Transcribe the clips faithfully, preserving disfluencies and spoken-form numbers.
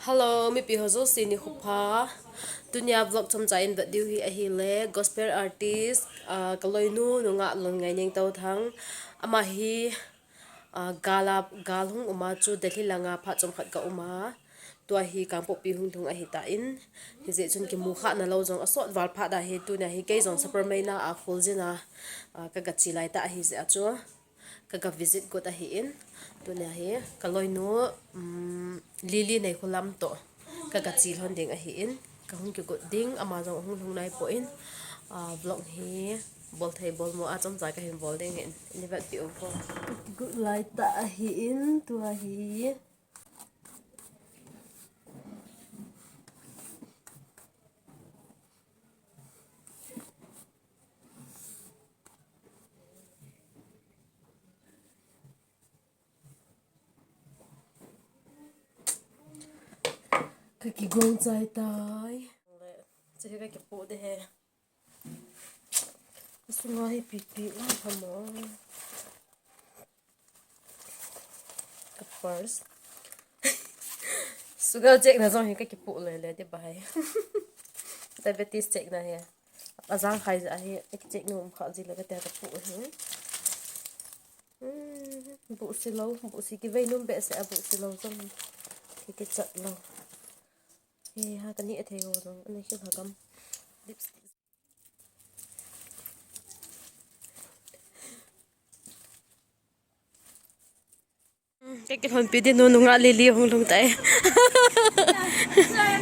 Hello, mipi ho jouse nikho pha. Tunia vlog chomcha in vet diu hi ahile, gospel artist, ah, ka loinu nungah Lhonngaineng Touthang. Ama hi, ah, gal a, gal hung um a chu Delhi langa phat chomkhat ka um a. Tua hi Kangpokpi hung lhung ahitan. Hijeh chun kimu khah nalou jong asot val phat a hi tunia hi kei jong Sapermeina a kholjin a, ah, ka, ka che lai tah ahijeh a chu. Ka, ka visit got ahin. Tunia hi, ka loinu, um, Lily Neikholam toh. Ka, ka che lhon ding ahin. Ka hung kigot ding, ama jong hung lhung naipon. Ah, vlog hi, bol thei bol mo a chomcha kahin bol ding ahin. Nei vetpi uvo. Ka kigot lai tah ahin, tua hi. Ka kigong chai tai. Che hi ka kipoh ding ahi. Sunga hi pipi lang hamo. Ka purse. Sugar check na jong hi ka kipoh lele ding ahi. Diabetes check na hi. Ajang khai jeh ahi, ka check nom kha jeh le kati a ka poh hi. Hmm, buhsi lou, buhsi kivei nom behseh a buhsi lou jong. Ki, kichat lou. He ha, ka neh thei ho jong, ana kihil ha gam. Lipstick. Ka kilhonpi ding nu nungah Lily hung lhung tai.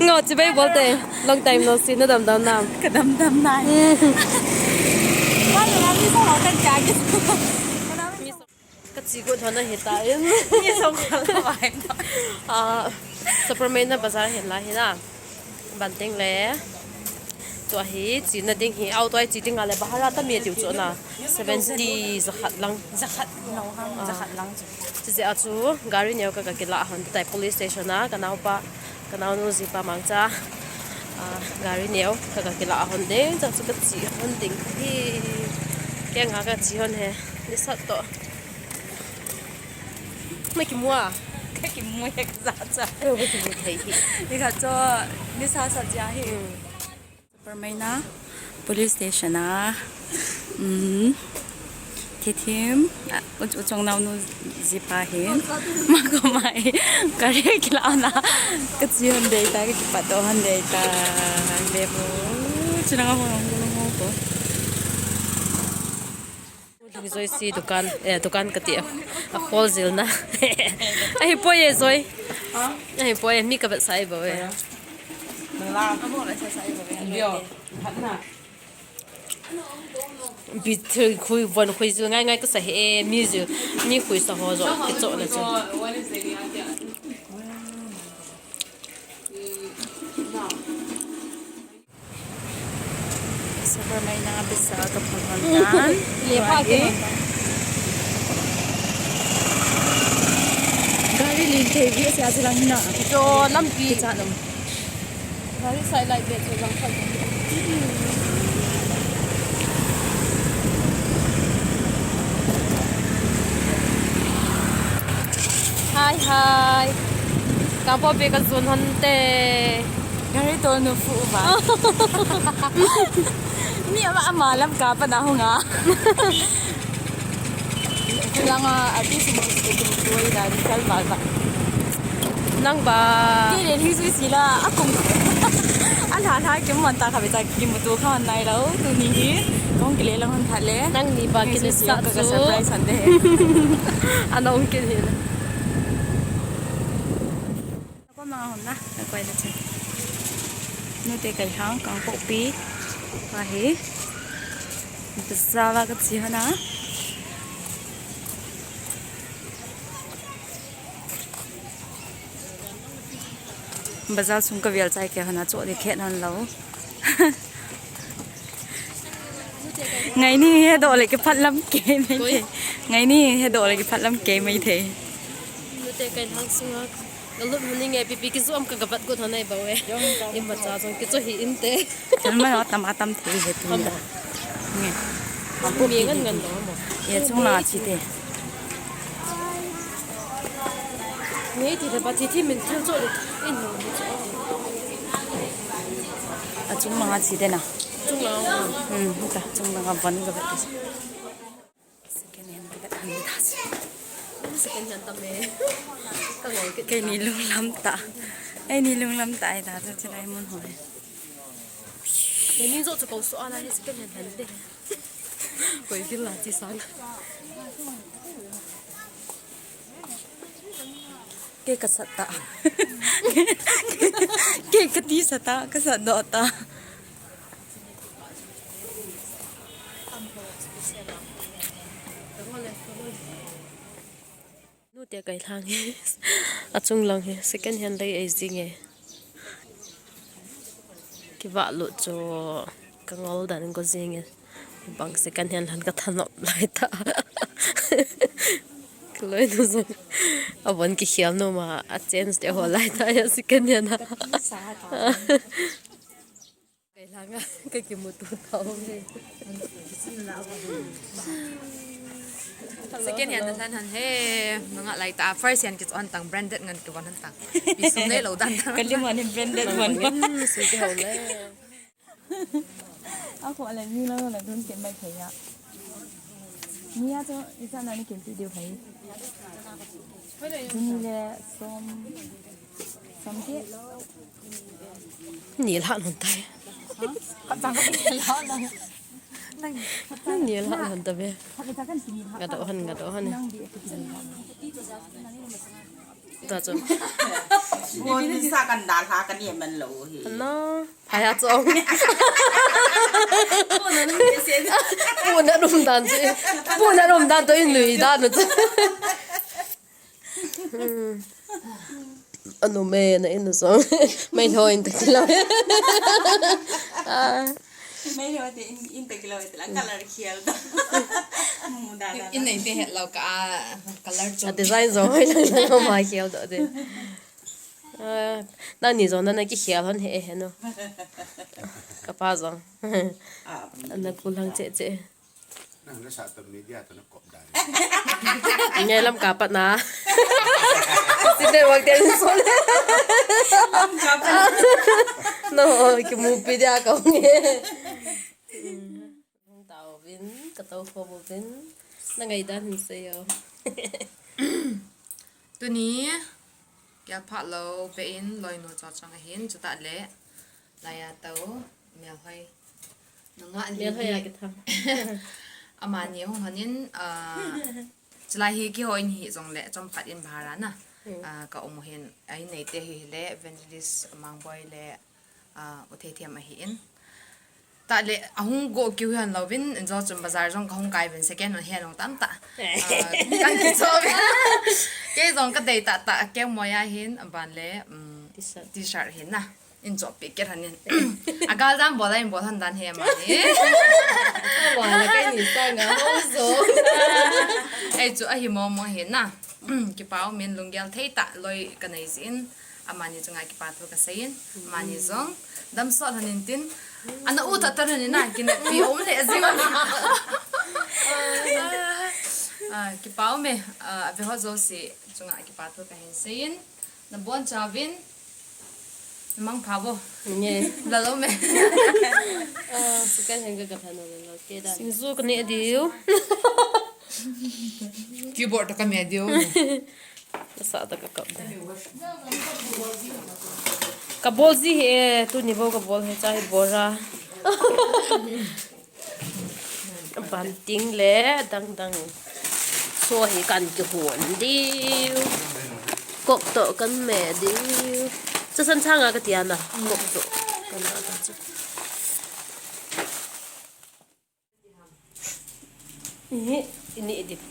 Ngo chibai bol te. Long time no see, na damdam nam? Ka damdam nai. Hmm. Ka che got lhon ahitan. Ah, Sapermeina bazar hin la hi na. Ban teng le. Tua hi, chena ding hi, auto a che ding a le, bahar a tam e tiu chu na. Seventy, jakhat lang. Jakhat lou ham, ah, jakhat lang chu. Chujeh a chu, gari neo ka, ka kilah hon tai police station a, ka naopa, ka naonu jipa mangcha. Ah, gari neo ka, ka kilah hon ding, chang chu ka che hon ding hi. Kei nga ka che hon he, nisat toh. Na kimu a? Ka kimu he ka ja cha. Ka kimu thei hi. Ni ka cho, nisa sa jia hi. Hmm. Sapermeina police station a, um, thithim, a, u, u chong naonu jipa hin, ma ko mai, gari kilah na, ka che hon ding tai, ka kipat doh hon ding tai, le bo, chuna ho, ho, ho, ho. Lhing Joyce dukan, eh, dukan kati a, akholjil na. Ahipoi e Joy. Ha? Ahipoi e, mi ka vetsah e bou e. Nang la. Amo vetsah sa e bou e. Yo, hat na. Bi thil khui, von khui jil ngai ngai kasa hi e, mi jil, mi khui sa ho jo, kichoh na chu. Sapermeina bisa ka phun hon tan. Le pha ke hon tan. Gari len thei vi sia chilang hina. Cho lampi. Kicha nom. Gari sai lai be cho lang pha. Hai, hai. Kangpokpi ka jon hon te. Gari tol nu fu uva. Mi ama, ama lam ka pa na hung a. Langa, ati sum sum sum sum sum da di kal ba ba. Nang ba. Kei le lhing sui sila, akum. Alha lha kim man ta kha be ta kim tu kha nai lo, tuni hi. Kong kile lang hon tha le. Nang ni ba kile sui sila ka, ka chu. Surprise han de. Ana ong kile. Ko ma hon na, na koi le che. Nute kai hang, Kangpokpi. Ahi. Bazar a ka che hon a. Bazar sung ka vel chai kei hon a, cho ding khet hon lou. Ngaini hedoh le kiphat lam kei mai thei. Ngaini hedoh le kiphat lam kei mai thei. Nute kai hang sunga. Ka lut hon inge, pipi kizu am ka gabat got hon nai bou e. Imacha jong kicho hi inte. Thil mai ho tam a tam thei hi tu. Amo. Nge. Mi ngan ngan lo amo. Ye chung la chi te. Nei ti le ba ti ti min thil cho le. In lo ni cho. A chung langa chi de na. Chung langa. Hmm, ta chung langa van ka ba ti. Second hand ka han ta. Second hand ta me. Ka ngol ke. Keini lunglam ta. Keini lunglam ta ai ta chu chilai mun ho. Keini jo chu ko so ana second hand han de. Koi bil la chi sang. Ke ka sat ta. Ke ka ti sa ta, ka sat doh ta. Nu te kai lang hi. A chung lang hi. Second hand lei ei jing e. Kivah lut chu ka ngol dan ko jing e. Bang second hand han ka thanop lai ta. Ka loi nu jong. A von kikhel nu ma a change te ho lai ta ya second hand ha. Kai langa, kai kimutu tau ve. Second hand na san han he, manga lai ta, first hand kit on tang, branded ngan kit on han tang. Pi sum nei lo dan tang. Ka lim han branded one. Ngin sum ki ho le. A ko ale mi la la dun ke mai thei ya. Mi ya cho, isa na ni kin ti diu hai. Ni le som, som ke. Ni la non tai. Nang ni la non ta ve. Ga do han, ga do han. Ta chu. Bon sa kan da la kan ye man lo hi. Na, phaya chu. Puna rum dan chu. Puna rum dan to in lui dan chu. Hmm. Anu me na inu song. Mai lo in ta kilo. Ah. Mai lo te in, in ta kilo te la color khial ta. Mu da da. In nei te het lo ka, ah, color chu. A design jong hoi lang lang ma khial do de. Ah, nang ni jong na na ki khial hon he he no. Ka pa jong. Ah, na ku lang che che. Nang na sa to media to na kop dan. Ngai lam ka pat na. Sine wak den so le. No, ki mu pi dia ka nge. Tao vin, ka tao kho bo vin. Na ngai dan hin se yo. Tuni, kia pha lo, pe in, loi no cho chang hin, chuta le. Laya tau, Melhoi. Nunga Melhoi a kithang. Amani hung hanin, ah, chulai hi kihou in hi jong le, chom khat in bahar a na. Hmm. Ah, ka um u hin, a in neite hi le, Evangelist Mangboi le, ah, U Thei Thiam ahi in. Ta le, ahung go kiu han lo vin, in jo chun bazar jong ka hung kai vin second hand hung tam ta. Eh. Ah, kan ki cho vin. Kei jong ka dei ta ta, kei moi a hin, aban le, um, T-shirt. T-shirt hin na. In jo pi ke han in. A gal dan bol a in bol han dan he ma ni. Wa la kai ni sa nga ho zo. Ei chu ahi mo mo hin na. Kipa um in lunggel thei ta loi ka nei jin. Amani chunga kipa thu ka sei in. Amani jong dam sot han in tin. Ana u ta ta ni na kin pi um le jing. Ah, kipa um e. Ah, ve ho jouse chunga kipa thu ka hin sei in. Na bon chauvin. Na mang pha bo. Nge. La lo me. Ah, second hand ka ka thano lo ke da. Singju ka ne diu. Keyboard ta ka me diu. Sa ta ka kap da. Ka bol ji he, tuni bou ka bol he, chahi bora. Banting le dang dang. So hi kan kihon diu. Kok to kan me diu. Chasan changa ka tia na. Kok to. Kan na ta chu. Ini, ini edit.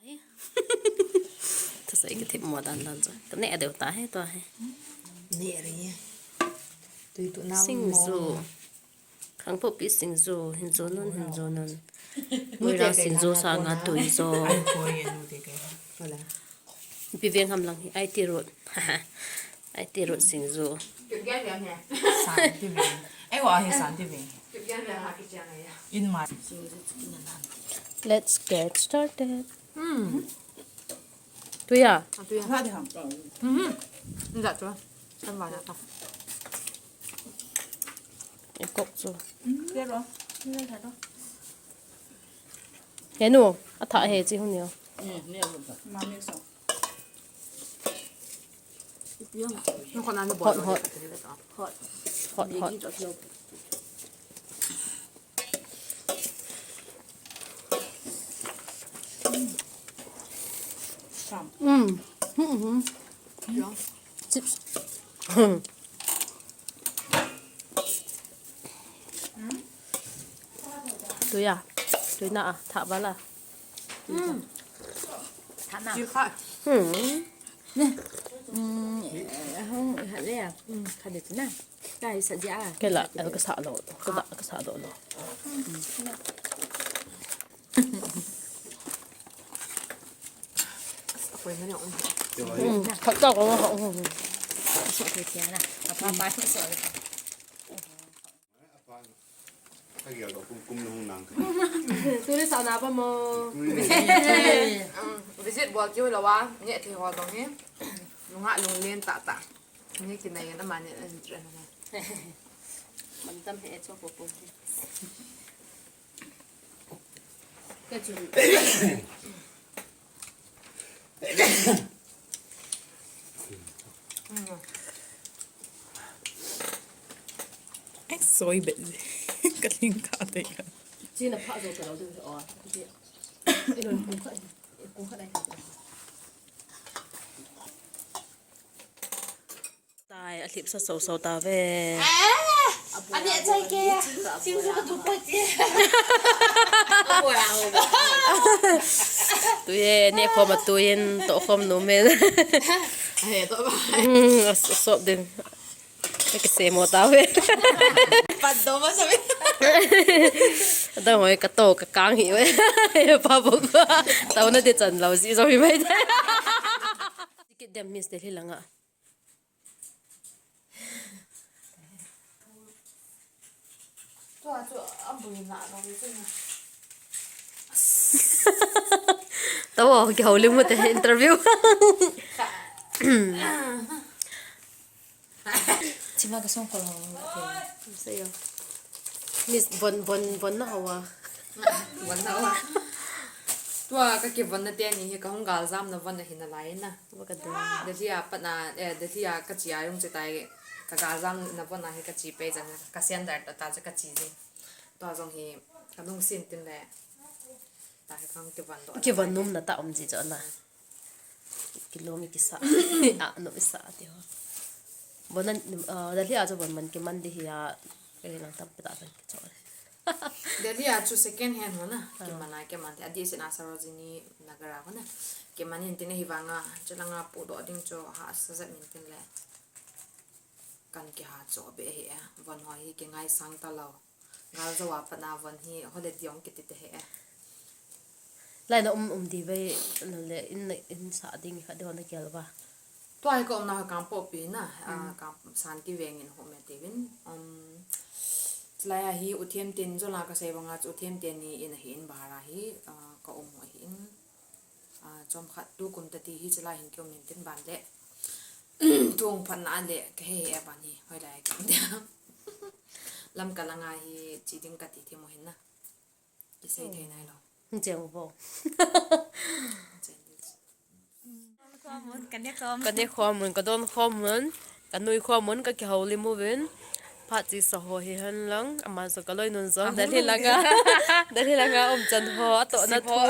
Ai. Thusei ka thip mo dan dan chu. Ka ne deu ta he to he. Neh ri. Tui tu nau singju. Khangpokpi singju, hin jo non, hin jo non. Moirang singju sanga tui jo. Ai, koi e, nu te kai. Wala. Ipi veng ham lang hi, I T road. I T road singju. San ti veng. Ai, wa hi san ti veng. In ma. Let's get started. Hmm. Tui a? Ah, tui a. Ngai di ham. Mhm. Ngai tu. Kan wa na ta. E kok chu. Hmm, ke ro. Ni le ta ro. He nu, a tha he chi hu ni o. Hmm, ni a hu ta. Ma mi so. Hot, hot. Hot, hot. Mm. Mm-hmm. Chips. Tui a, tui na a, tha bala. Tha na. Hmm. Nè. Hmm, eh, hong, eh, le a. Hmm, kha de na. Kai sa ja. Kela, el ka sa lo. Ka da, ka sa lo lo. Hmm. Khat ta ko. So ke tia na. Apa pa so. Tuni sa na pa mo. Visit bol kiu lo wa, nge thei ho dong hi. Nunga lunglen tah tah. Nge kinai na mani an tren na. Mantam he cho ko ko. Ka chu. Ai, soi be. Ka ling ka te ka. Chi na pha zo ka lo de o. Ilon ku ka, ku ka dai. Tai, a lip sa so so ta ve. Ani a chai ke ya. Sing su ka tu pa ti. Tu ye, ni khom a tu yin, to khom nu men. Ai, to ba. Hmm, a so so din. Ka ke se mo ta ve. Pat do ma sa ve. Da hoi ka to ka kang hi ve. Pa bo ko. Tau na de chan lau ji zo hi mai. Kit dem Miss Delhi langa. Tawo, kihoulim u te interview. Chima ka song ko. Miss Von, Von, Von na hawa. Von na hawa. Tua ka kivon na te ni hi ka hung galjam na von na hi na lai na. Delhi a pat na, eh, Delhi a ka chi a jong chi tai ka galjam na von na hi ka chi pe jang ka center ta ta ka chi jing. Tua jong hi ka lungsim tin le. Ta hi ka hung kivon do. Kivon nom na ta um ji jo na. Kilom i kisa. A, nom i sa ti ho. Von na, ah, Delhi a jo von man kiman di hi a. Kei lang tam peta tan kichol. Delhi a chu second hand ho na. Ah. Kiman a kiman te. Adi sina Sarojini Nagar a ho na. Kiman in tin hi vanga. Chu langa pu do ding chu ha sa zat min tin le. Kan kiha cho be hi a. Von ho hi kingaisang ta lo. Gal zo a pat na von hi holiday ong kiti te he. Lai na um, um di ve, na le in, in sa ding kha de hon na kel va. Tua hi ka um na Kangpokpi na, ah, Kang, Santi veng in ho me te vin. Um, chulai a hi U Themten jo la ka sei vanga chu U Themten ni in a hi in bahar a hi, ah, ka um ho hi in. Ah, chomkhat tu kum tati hi chulai hin kium in tin ban le. Thung phat na le ka he he ban hi hoilai kium dia. Lamka langa hi chi ding ka ti thim u hin na. Kisei thei nai lo. Cheng u bo. Cheng di. Ka ne khom un, ka don khom un. Ka nui khom un, ka kihoulim uvin. Phat chi sa ho hi hen lang, ama jong ka loinun jong, Delhi langa, Delhi langa um chan ho, atohna thu ho.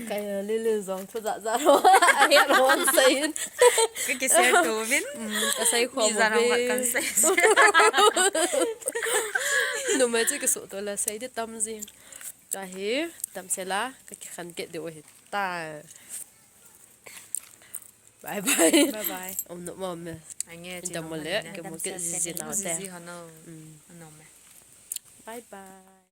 Ka Lily jong thu jat jat ho, ahet ho an sei in. Ka kisei to vin. Mm, ka sei khom uvin. Numei chu kisuh to la sei di tam jing. Ka hi, tam se la, ka kikhen kit diu hi ta. Bye bye. Bye bye. Om no mo me. Ange chi Dam no mo mani le ne. Ke mo ke zizi na te. Zizi hano. Mm. Ano me. Bye bye.